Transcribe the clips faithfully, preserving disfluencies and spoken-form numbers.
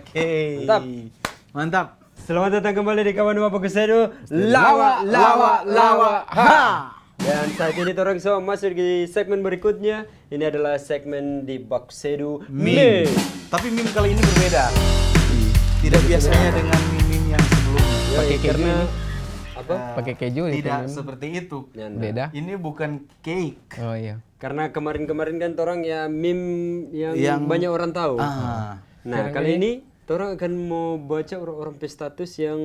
Hey. Mantap. Mantap. Selamat datang kembali di Kawan Dua Baku Sedu. Lawa, lawa, lawa, ha. Dan saat ini torang so masuk di segmen berikutnya. Ini adalah segmen di Baku Sedu. Meme. Tapi meme kali ini berbeda. Tidak biasanya dengan meme-meme yang sebelumnya. Yoi, pakai keju karena ini. Apa? Pakai keju. Tidak seperti itu. Beda. Ini bukan cake. Oh iya. Karena kemarin-kemarin kan torang ya meme yang banyak orang tahu. Ah. Nah, kali ini torang akan mau baca orang-orang pe status yang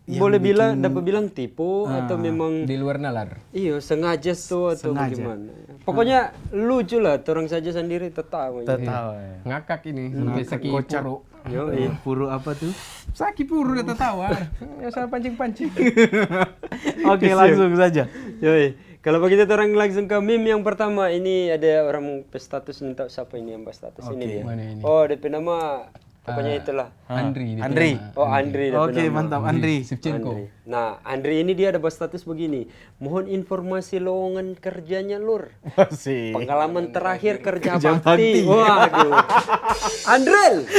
boleh bilang, dapat bilang tipu atau memang di luar nalar. Iyo, sengaja so atau bagaimana. Pokoknya lucu lah, torang saja sendiri tertawa. Tertawa. Ngakak ini, sampai saki puru. Yo, puru apa tuh? Saki puru dia tertawa. Ya, salah pancing-pancing. Oke, langsung saja. Yoi. Kalau begitu, orang langsung ke meme yang pertama. Ini ada orang pe status, nih, tahu siapa ini yang pe status ini dia. Mana ini? Oh, dia pe nama pokoknya itulah. Andri. Oh, Andri dia pe nama. Oke, mantap, Andri. Shevchenko. Nah, Andri ini dia ada pe status begini. Mohon informasi lowongan kerjanya, Lur. Asik. Pengalaman terakhir kerja bakti. Waduh. Andril.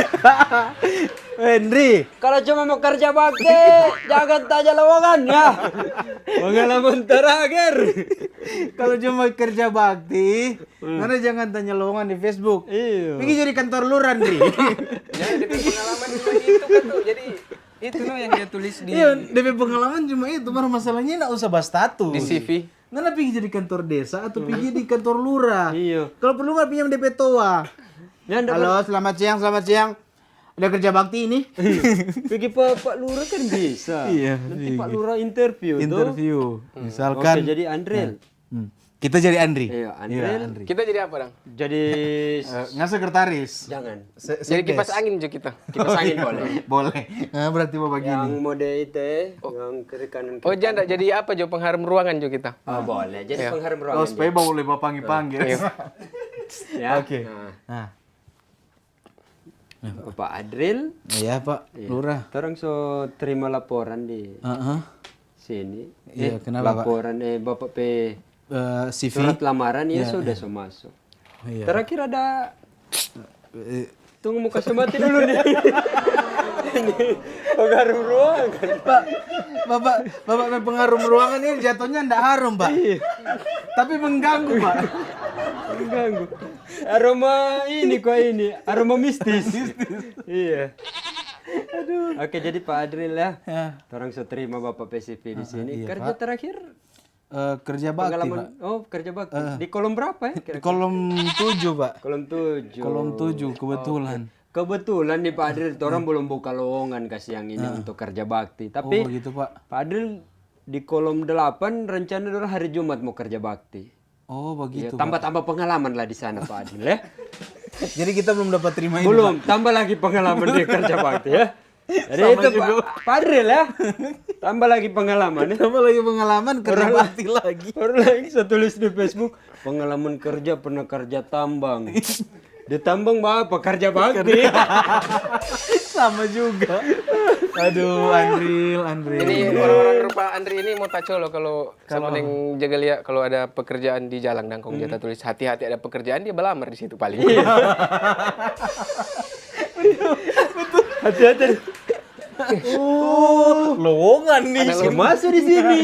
Andri. Kalau cuma mau kerja bakti, jangan tanya lowongan ya. Pengalaman terakhir. Kalau cuma kerja bakti, karena jangan tanya lowongan di Facebook. Iya. Pergi jadi kantor lurah, Andri. Jadi pengalaman cuma itu kan tuh. Jadi itu loh yang dia tulis di. Iya, dia pe pengalaman cuma itu, mar masalahnya ndak usah ba status. Di C V. Ngana pigi jadi kantor desa atau pigi di kantor lurah. Iya. Kalau perlu nggak pinjam D P toa. Halo, selamat siang, selamat siang. Ada kerja bakti ini? Pigi pa Pak Lurah kan bisa. Iya. Nanti Pak Lurah interview tuh. Interview. Misalkan. Oke, jadi Andril. Kita jadi Andri. Iya, Andril. Kita jadi apa, dang? Jadi nggak sekretaris. Jangan. Jadi kipas angin jo kita. Kipas angin boleh. Boleh. Nah, berarti mau begini. Yang mode itu, yang kiri kanan. Oh, janda jadi apa jo, pengharum ruangan jo kita? Oh, boleh. Jadi pengharum ruangan. Oh, supaya bau leba panggi-panggi. Ya. Oke. Nah. Bapak Adril. Iya, Pak Lurah. Torang so terima laporan di sini. Iya, kenapa, Pak? Laporan, eh, Bapak pe surat lamaran, ya, sudah so masuk. Iya. Terakhir ada, tunggu, mau kasih mati dulu nih. Ini pengharum ruangan. Pak, Bapak, Bapak pe pengharum ruangan ini jatuhnya ndak harum, Pak. Iya. Tapi mengganggu, Pak. Mengganggu. Aroma ini kok ini, aroma mistis. Iya. Aduh. Oke, jadi Pak Adril ya. Ya. Torang so terima Bapak pe C V di sini. Kerja terakhir? Eh, kerja bakti, Pak. Oh, kerja bakti. Di kolom berapa ya kira-kira? Di kolom tujuh, Pak. Kolom tujuh. Kolom tujuh, kebetulan. Oke. Kebetulan nih, Pak Adril, torang belum buka lowongan kasi yang ini untuk kerja bakti. Tapi, oh, begitu, Pak. Pak Adril di kolom delapan, rencana dorang hari Jumat mau kerja bakti. Oh, begitu, Pak. Tambah-tambah pengalaman lah di sana, Pak Adril, ya. Jadi kita belum dapat terima ini, Pak. Belum, tambah lagi pengalaman di kerja bakti, ya. Jadi itu, Pak Adril, ya. Tambah lagi pengalaman, ya. Tambah lagi pengalaman, kerja bakti lagi. Orang lain so tulis di Facebook, pengalaman kerja, pernah kerja tambang. Di tambang apa? Kerja bakti. Sama juga. Aduh, Andril, Andril. Ini orang-orang rupa Andri ini mau tacolo kalau sama deng jaga lia kalau ada pekerjaan di jalan dang kong dia tatulis hati-hati ada pekerjaan, dia balamar di situ paling. Iya. Hati-hati. Oh, lowongan nih. Ada lowongan. Masuk di sini.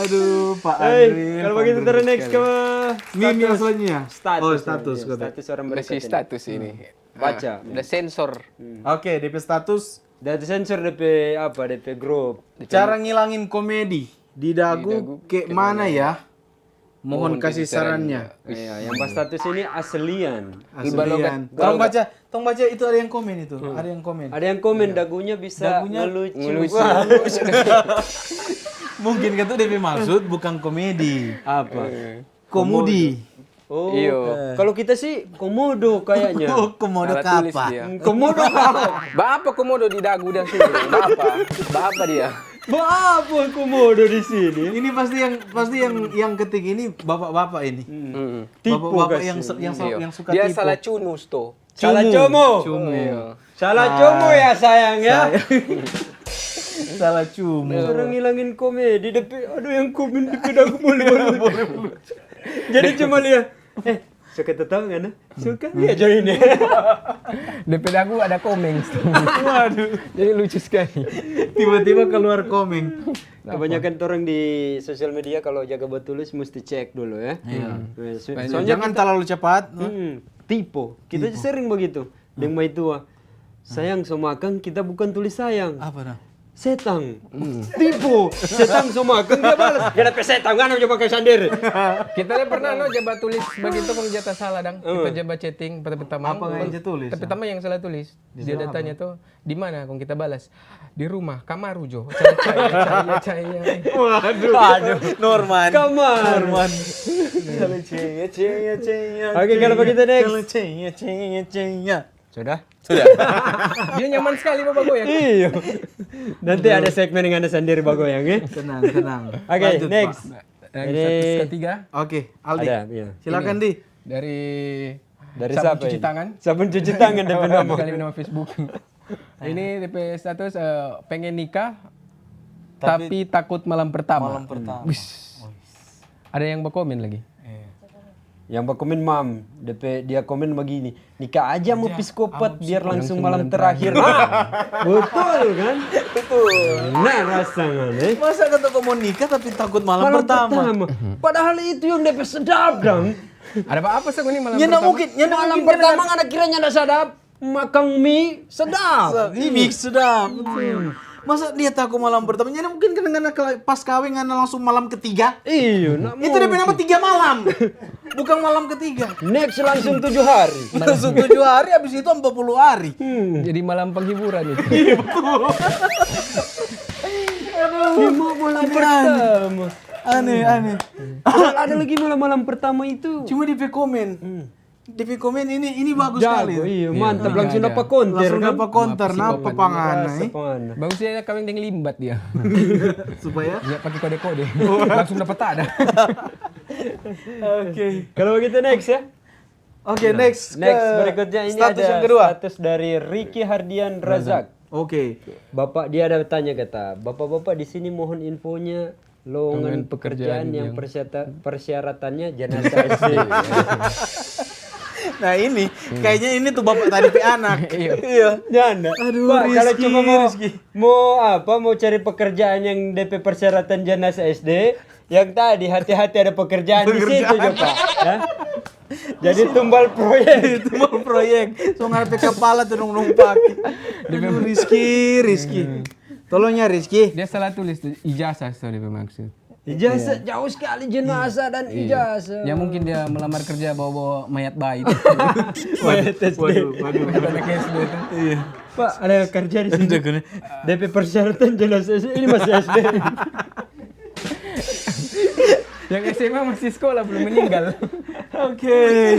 Aduh, Pak Andri. Kalau begitu, terus next ke meme selanjutnya. Status. Oh, status. Status orang berikutnya. Masih status ini. Baca. Ada sensor. Oke, D P status. Ada sensor D P apa? D P grup. Cara ngilangin komedi di dagu ke mana ya? Mohon kasih sarannya. Iya, yang pas status ini aslian. Aslian. Tong baca, tong baca itu ada yang komen itu, ada yang komen. Ada yang komen, dagunya bisa ngelucu. Ngelucu. Mungkin kan tuh dia pe maksud bukan komedi. Apa? Komudi. Oh. Iyo. Kalau kita sih komodo kayaknya. Oh, komodo kapa? Komodo kapa? Bapa komodo di dagu dan sini. Bapa. Bapa dia. Bapa komodo di sini. Ini pasti yang, pasti yang, yang ketik ini bapak-bapak ini. Bapak-bapak yang, yang suka tipu. Dia salah cunus tuh. Salah cumu. Cumu. Salah cumu ya, sayang, ya. Salah cumu. Orang ngilangin komedi, tapi ada yang komen di pedagu boleh. Jadi cuma lihat, eh, Suka tatawa kan? Suka? Iya, join ya. Depe dagu ada komeng. Waduh. Jadi lucu sekali. Tiba-tiba keluar komeng. Kebanyakan orang di sosial media kalau jaga batulis mesti cek dulu ya. Iya. Nah, so- Banyak. Soalnya Jangan terlalu cepat. Hmm, tipe. Kita sering begitu. Deng maitua. Sayang so makang, kita bukan tulis sayang. Apa nah? Setang. Tipe. Setang so makang, dia balas. Dia dapet setang, ngana jo makang sandiri. Kita le pernah no jaba tulis bagitu kong jata salah dang. Kita jaba chatting pertama. Apa yang dia tulis? Pertama yang salah tulis. Dia datanya tuh di mana kong kita balas di rumah kamar ujo. Caya caya caya caya. Waduh. Waduh. Norman. Kamar. Norman. Kalau caya caya caya. Oke, kalau begitu next. Kalau caya caya caya. Sudah? Sudah. Dia nyaman sekali bapak goyang. Iya. Nanti ada segmen yang ada sandiri bagoyang ya. Tenang, tenang. Oke, Lanjut, next. Pak. Yang Ini status ketiga Oke, Aldi. Ada, iya. Silakan Ini. Di. Dari Dari sabun siapa cuci ini? Tangan. Sabun cuci tangan depe nama. Sekali nama Facebook. Ini depe status eh, pengen nikah Tapi tapi, takut malam pertama. Malam pertama. Ada yang bakomen lagi. Iya. Yang bakomen mam, depe dia komen begini, nikah aja mau psikopat biar langsung Langsung malam malam terakhir. Nah, betul kan? Betul. Nah, rasanya nih. Masa kata kau mau nikah tapi takut malam, Malam pertama? pertama. Padahal itu yang depe sedap dang. Ada apa-apa sih ini malam Ya ndak pertama? mungkin, ya ndak Malam mungkin kan pertama anak kiranya ada sadap. Makang mie sedap. Ini mix sedap. Masa dia takut malam pertama? Jadi mungkin kan dengan kela- pas kawin kan langsung malam ketiga. Iyo, nak Itu dia nama tiga malam. Bukan malam ketiga. Next langsung tujuh hari. Langsung tujuh hari, habis itu empat puluh hari. Jadi malam penghiburan itu. Ini mau malam pertama. Aneh, aneh. Padahal ada lagi malam-malam pertama itu. Cuma di komen. Di komen ini ini bagus sekali. Jago, iya, mantap. Langsung dapat konter Langsung kan? Dapat konter, napa pangana Rasa eh? Pangana. Bagusnya dia kawin deng limbat dia. Supaya Ya pakai kode-kode. Langsung dapat ada. Oke. Kalau begitu next ya. Oke, next. Next Ke berikutnya ini status ada yang kedua. Status dari Ricky Hardian Razak. Oke. Bapak dia ada tanya kata, "Bapak-bapak di sini mohon infonya lowongan Lowongan pekerjaan pekerjaan yang yang persyata- persyaratannya jenazah S D." Nah, ini kayaknya ini tuh bapak tadi pe anak. Iya. Nyanda. Aduh, Pak, kalau Rizky, cuma mau Rizky. mau apa, mau cari pekerjaan yang depe persyaratan jenazah S D, yang tadi hati-hati ada pekerjaan di situ jo, Pak. Ya? Jadi tumbal proyek. Itu mau proyek. So ngarep kepala tuh dong dong pake. Aduh, Rizky, Rizky. Tolong ya Rizky. Dia salah tulis tuh ijazah, sorry bermaksud. Ijazah jauh sekali jenazah dan ijazah. Ya mungkin dia melamar kerja bawa-bawa mayat bayi. Mayat S D. Waduh, waduh. Anak S D itu. Iya. Pak, ada kerja di sini. Jago nih. D P persyaratan jelas S D. Ini masih S D. Yang S M A masih sekolah belum meninggal. Oke.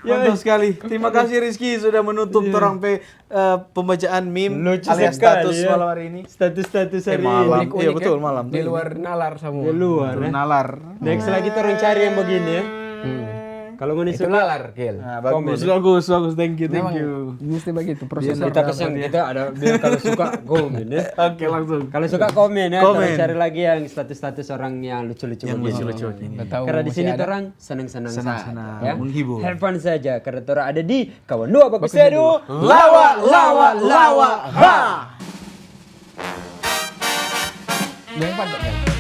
Mantap sekali. Terima kasih Rizky sudah menutup torang pe eh, pembacaan meme Lucu alias sekali, status ya. Malam hari ini. Status-status Eh, hari malam. ini. Unik-unik Iya, betul, ya. Malam. Di luar nalar sama. Di luar. Betul, Ya. Nalar. Next lagi torang cari yang begini ya. Kalau ngoni Itu suka, nalar, Gil. Nah, bagus, Komen. Bagus, bagus. Thank you, thank Memang you. Mesti begitu proses. kita pesan kita ada biar kalau suka komen ya. Oke, langsung. Kalau suka komen ya, Komen. torang cari lagi yang status-status orang yang lucu-lucu Yang begini. lucu-lucu ini. Nggak tahu Karena di masih sini ada. Torang senang-senang Senang-senang, saja, ya. menghibur. Have fun saja, karena torang ada di Kawan Dua Baku Sedu. Lawa, lawa, lawa, ha. Yang pantat, kan?